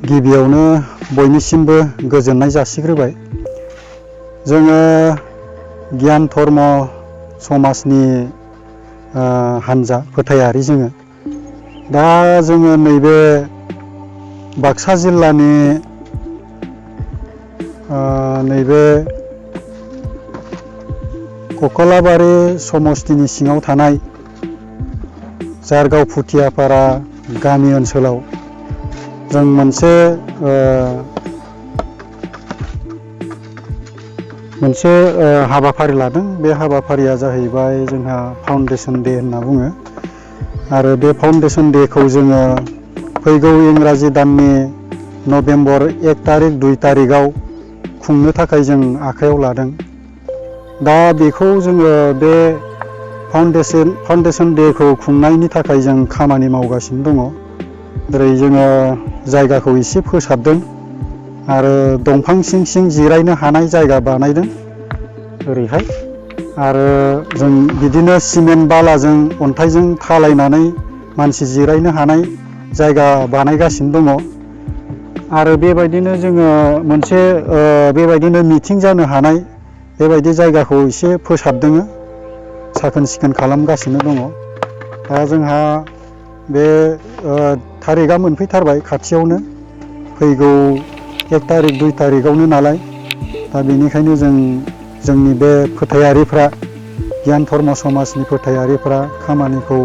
गिबियावनो बयनिसिमबो गोजोननाय जासिग्रोबाय। जोङो गियान धर्म समाजनि हानजा फोथायारि जोङो दा जोङो नैबे बाक्सा जिल्लानि नैबे कक्लाबारि समस्तिनि सिङाव थानाय जारगाव फुथियापारा गामि ओनसोलाव जों मोनसे हाबाफारि लादों। बे हाबाफारिया जाहैबाय जोंहा फाउन्डेसन डे होनना बुङो आरो बे फाउन्डेसन डेखौ जोङो फैगौ इंराजि दाननि नभेम्बर 1 तारिख 2 तारिखआव खुंनो थाखाय जों आखायाव लादों। दा बेखौ जोङो बे फाउन्डेसन डेखौ खुंनायनि थाखाय जों खामानि मावगासिनो दङ। जेरै जोङो जायगाखौ एसे फोसाबदों आरो दंफां सिं सिं जिरायनो हानाय जायगा बानायदों ओरैहाय, आरो जों बिदिनो सिमेन्ट बालाजों अन्थाइजों थालायनानै मानसि जिरायनो हानाय जायगा बानायगासिनो दङ। आरो बेबायदिनो जोङो मोनसे बेबायदिनो मिटिं जानो हानाय बेबायदि जायगाखौ एसे फोसाबदों, साखोन सिखोन खालामगासिनो दङ। दा जोंहा बे थारिखआ मोनफैथारबाय खाथियावनो, फैगौ 1 तारिख 2 तारिखआवनो नालाय। दा बेनिखायनो जोंनि बे फोथायारिफ्रा, गियान धर्म समाजनि फोथायारिफ्रा खामानिखौ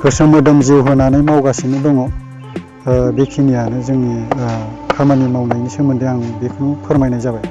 गोसो मोदोम जिउ होनानै मावगासिनो दङ। बेखिनियानो जोंनि खामानि मावनायनि सोमोन्दै आं बेखौनो फोरमायनाय जाबाय।